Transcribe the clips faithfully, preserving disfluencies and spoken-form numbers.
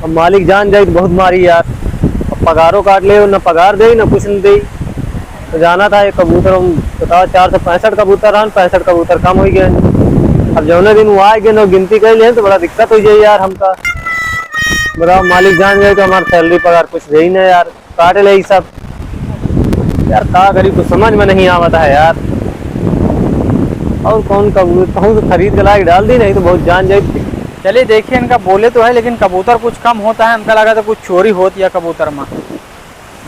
मालिक जान जाई तो बहुत मारी यार। अब पगारो काट ले, ना पगार देई, ना कुछ न देई। तो जाना था ये कबूतर, हम बताओ, चार सौ पैंसठ कबूतर रहन, पैंसठ कबूतर कम होइ गए। अब जौने दिन वो आए गए ना, गिनती कर लिए तो बड़ा दिक्कत होइ जाई यार हमका। बताओ, मालिक जान जाई तो हमार सैलरी पगार कुछ देई ना यार। काटे ले ई सब। यार का करी, कुछ समझ में नहीं आवत है यार। और कौन कबूतर, कहूँ से खरीद के ला के डाल दी, नहीं तो बहुत जान जाई। चलिए देखिए, इनका बोले तो है लेकिन कबूतर कुछ कम होता है, हमका लगा था कुछ चोरी होत या कबूतर में।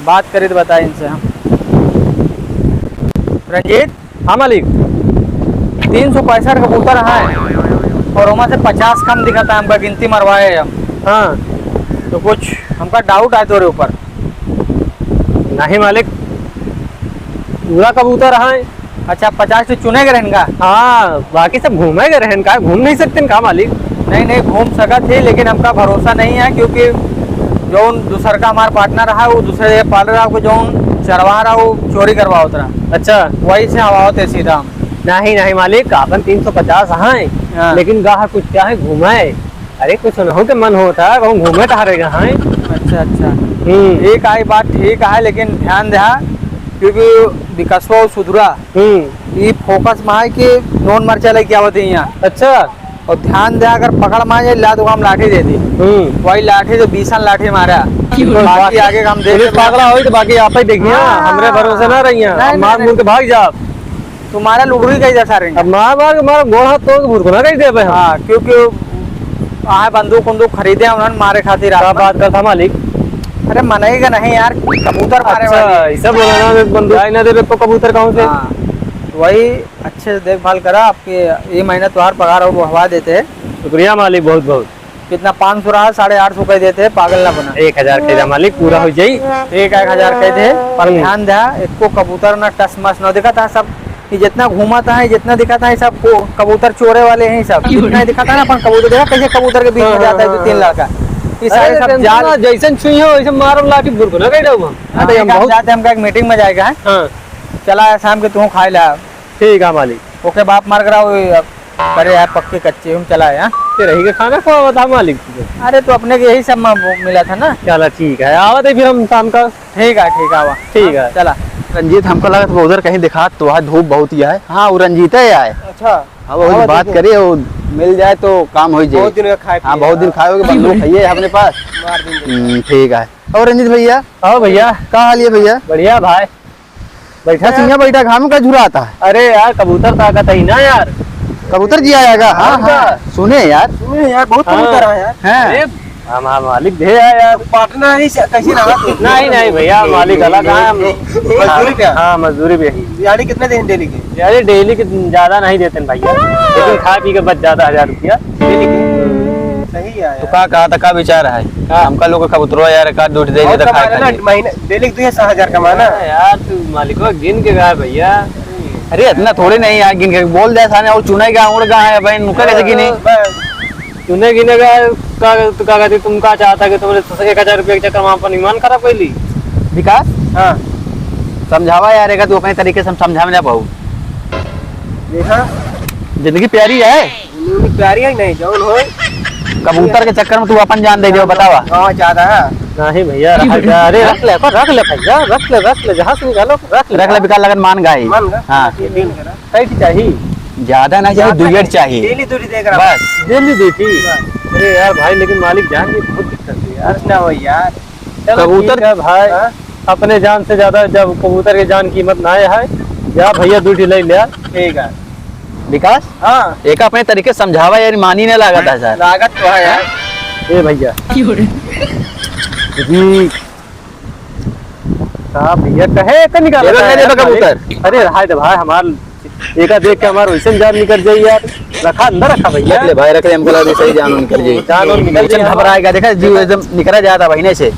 बात करी तो बताए इनसे हम। रंजीत। हाँ मालिक। तीन सौ पैंसठ कबूतर हैं और ओमा से पचास कम दिखत है, हमका गिनती मरवाए हम। हाँ। तो कुछ हमका डाउट आए तोरे ऊपर। नहीं मालिक, पूरा कबूतर हैं। अच्छा, पचास तो चुने के रहन का? हाँ, बाकी सब घूमे के रहन का, घूम नहीं सकते का मालिक? नहीं, नहीं, घूम सकत ही, लेकिन हमका भरोसा नहीं है, क्योंकि जौन दूसर का हमार पार्टनर रहा, वो दूसरे जगह पाल रहा, वो जौन चरवा रहा, वो चोरी करवावत रहा। अच्छा। वही से हवावत है सीधा हम। नहीं, नहीं मालिक, अपन तीन सौ पचास हैं, हाँ। लेकिन गाहक कुछ क्या है, घूमे। अरे, कुछ सुनहु के मन होता, कहूँ घूमे टहरे गए हैं। अच्छा, अच्छा। हम्म। ठीक है, बात ठीक है, लेकिन ध्यान दे, क्योंकि विकसवा सुधरा। हम्म। ई फोकस में है कि नोन मरचा लेके आवत है यहाँ। अच्छा। और ध्यान दे, अगर पकड़ में आ जाए, ला तो हम लाठी दे दी। हम्म। वही लाठी से बीसन लाठी मारा। बाकी बाकी आगे का हम देख पुलिस लेंगे। पकड़ा होई तो बाकी आप ही देखिए, हाँ, हमरे भरोसे ना रहिए, नहीं, मार नहीं, मुड़ के भाग जाओ। तुम्हारा लुगरी कही जा सारे। अब मार मार के मार गोड़ हाथ तोड़ के भुरकुना कही देबे हम। हाँ, क्योंकि आए बंदूक उंदूक खरीदे उन्होंने मारे खातिर का आपन। बात करता मालिक? अरे मनई का नहीं यार, कबूतर मारे अच्छा, वाली। ऐसा बोला ना, बंदूक आई ना देबे तो कबूतर कहूँ से? हाँ, वही अच्छे से देखभाल करा, आपके ये महीना त्योहार पगार और बढ़वा देते हैं। शुक्रिया मालिक, बहुत बहुत। कितना, पाँच सौ रहा, साढ़े आठ सौ कह देते, पागल ना बना। एक हजार कह दे मालिक, पूरा हो जाई। ठीक है, एक हजार कह दे, पर हम्म। ध्यान दे, एको कबूतर ना टस मस ना दिखा था सब, ये जितना घूमा था, जितना दिखा था, सब को, कबूतर चोरे वाले हैं सब। जितना दिखा था ना अपन कबूतर, देखा कैसे कबूतर के बीच में हाँ, जाता है हाँ, दो तीन हाँ। लड़का, ये सारे अरे सब टेंशन जाल। ना, जैसन छुई हो वैसे मारब लाठी भुरकुना कह दो हम। हाँ, हाँ, ठीक है, हम बहुत जाते हैं, हमका एक मीटिंग में जाएगा है। हाँ। चला है शाम के तू खाए ला। ठीक है मालिक। ओके बाप मार करा वो। अरे यार, पक्के कच्चे हम चला है, हाँ? ते रही के खाना खवा बता मालिक तुझे। अरे, तो अपने के यही सब में वो मिला था ना। चला, ठीक है, आवत है फिर हम शाम का। ठीक है, ठीक है, आवा। ठीक है। चला। रंजीत, हमको लगा था उधर कहीं दिखा तो है, धूप बहुत ही है। हाँ, वो रंजीत है यार। अच्छा। हाँ, वो आवा, बात देखो। करिए, वो मिल जाए तो काम हो जाए। बहुत दिन का खाए हाँ, पिए। बहुत दिन खाए हो, बंदूक खाइए अपने पास। मार देंगे। हम्म, ठीक है। और रंजीत भैया? हाँ भैया। का हाल है भैया? बढ़िया भाई। बैठा हाँ। सिंहा बैठा, घाम का झुराता है। अरे यार, कबूतर ताकत है ना यार। कबूतर जी आएगा, हाँ, और हाँ। का? सुने यार। सुने यार, बहुत हाँ। कबूतर है यार। हैं? अरे, हम, हम मालिक दे आए यार। पार्टनर ही से-, कैसे रहा तू? नहीं, नहीं भैया, मालिक अलग है, हम मजदूरी पे है? हाँ, मजदूरी पे ही। दिहाड़ी कितने देते हैं डेली के? यार, डेली के ज्यादा नहीं देते हैं भैया, लेकिन खा पी के बच जाता है हजार रुपया। डेली के? सही है तो यार। का कहा था, का विचार है? हाँ। हमका लोग का कबूतरो यार, का ड्यूटी दे और देता, खाए कमाना ना, खाली। महीने, डेली के दो हजार कमाना। हाँ यार, तू मालिको गिन के गा भैया। अरे, इतना थोड़े नहीं यार, गिन के बोल दे सामने, और चुने का उड़ गा है भाई, नुका कैसे गिने? बस। चुने गिने का, का, तो का कहते, तुम का चाहता कि तुमने एक हजार रुपये के चक्कर में अपन ईमान खराब कर ली? विकास? हाँ। समझावा यार, एक तू अपने तरीके से हम समझा में ना पाऊ। देखा? जिंदगी प्यारी है। जिंदगी प्यारी है नहीं, जौन होए। कबूतर के चक्कर में तू अपन जान दे दे, बतावा। हाँ, ज्यादा है। नहीं भैया, रहा जा। अरे, रख ले, रख ले भैया, रख ले, रख ले, जहाँ से निकालो, रख ले। रख ले, बेकार लगन मान गए। मान गए। हाँ। ये दिन करा। कई चाहिए? ज्यादा ना चाहिए, ज्यादा दुई नहीं। चाहिए। डेली दूरी देख रहा बस। डेली दूरी? बस। अरे यार भाई, लेकिन मालिक जान के बहुत दिक्कत है यार। कुछ ना हो यार। चलो कबूतर ठीक है भाई, हाँ? अपने जान से ज्यादा जब कबूतर के जान कीमत ना है, जा भैया दो ठे ले लिया। ठीक है। विकास? हाँ। एक अपने तरीके से समझावा यार, मानी ना लागत है सर। लागत तो है यार। ए भैया। क्यों रे? जी। का भैया कहे के निकाल देबे रहा है नहीं देबे यार, कबूतर? अरे रहा दे भाई, हमार एका देख के हमार वैसे जान निकल जाई यार। रखा अंदर रखा भैया। रख ले भाई, रख ले, हमको लगा सही जान निकल जाई। जान निकल जाई। घबराएगा, देखा जीव एकदम निकरा जाता भाई ने से।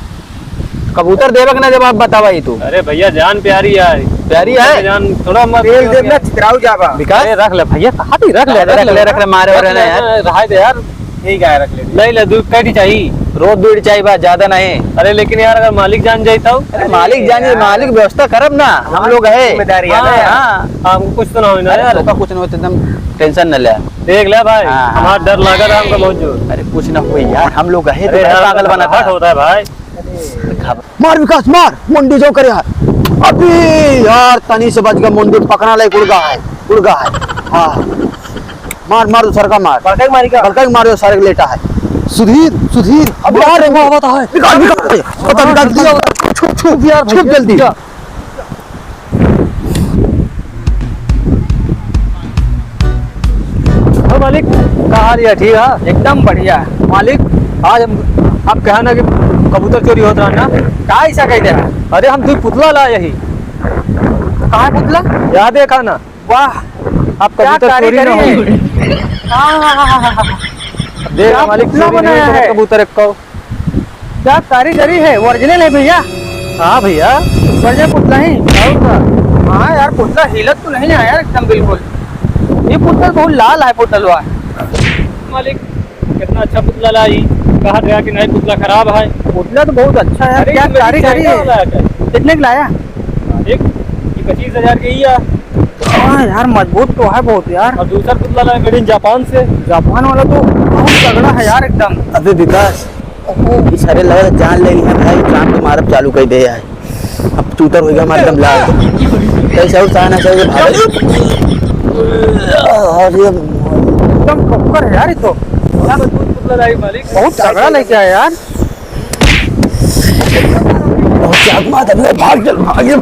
कबूतर देबक ना जब आप बतावा ही तू। अरे भैया, जान प्यारी है। प्यारी है? जान थोड़ा मत तेल देब ना, चितराऊ जाबा। विकास? अरे रख ले भैया, कहा थी रख ले, रख ले, रख ले, मारे हो रहे ना यार। रहा दे यार। ठीक है, रख ले। ले ले, दूध कैटी चाहिए? रोज दुइ चाय बा, ज्यादा नहीं। अरे लेकिन यार, अगर मालिक जान जाई तब? अरे मालिक जान जाई, मालिक व्यवस्था करब ना, हम लोग है। जिम्मेदारी है ना। हाँ। हाँ। हमको कुछ तो ना होई ना अरे यार। तोका कुछ ना होई, एकदम tension न ले। देख ले भाई, हाँ, हाँ। हमार डर लागत है हमको बहुत जोर। अरे कुछ ना होई यार, हम लोग है तो अरे यार, पागल बनाता है। होता है भाई। मार विकास, मार, मुंडी जो करे यार। अबे यार, तनी से बच गया, मुंडी पकड़ा ले, उड़ गया है, उड़ गया है। हाँ। मार, मार, दूसर का मार। बड़का के मारी का? बड़का के मार, जो सारे के लेटा है। सुधीर, सुधीर, अब यार, वो आवत है। निकाल, निकाल, पता निकाल दिया। छुप, छुप, यार, छुप जल्दी। और मालिक, का हाल है? ठीक है? एकदम बढ़िया। मालिक, आज हम, आप कहा ना कि कबूतर चोरी होत रहा ना? का ऐसा कह दे? अरे, हम दुइ पुतला लाए ही। कहाँ है पुतला? यहाँ देखा ना। वाह, आप क्या कबूतर चोरी ना कारीगरी हो। है। हाँ, हाँ, हाँ, हाँ, हाँ। देख, क्या मालिक, पुतला चोरी नहीं बनाया होता है। कबूतर एक को। क्या कारीगरी है, original है भैया। हाँ भैया। बढ़िया पुतला है। और का? हाँ यार, पुतला हिलत तो नहीं है यार, एकदम बिल्कुल। ये पुतला बहुत लाल है, पुतलवा। मालिक, कितना अच्छा पुतला लाई। कहा गया कि नहीं, पुतला खराब है। पुतला तो बहुत अच्छा है। अरे, क्या ये मेरी कारीगरी चाइना है? वाला है क्या? कितने का लाया? एक, ये पच्चीस हजार के ही है। हाँ यार, मजबूत तो है बहुत यार। और दूसरा पुतला लाया made in जापान से। जापान वाला तो बहुत तगड़ा है यार एकदम। अबे विकास, ओहो। ये सारे लगे जान ले लिया भाई, काम तो मारब चालू कर दे यार। अब चूतर हो गया हमारे एकदम लाल। कैसे और सहना चाहिए भाई। अरे एकदम ठोकर है यार ये तो। बहुत मजबूत पुतला लाई मालिक। बहुत तगड़ा लेके आया यार। बहुत चाकू मार, अभी भाग चल, भाग चल,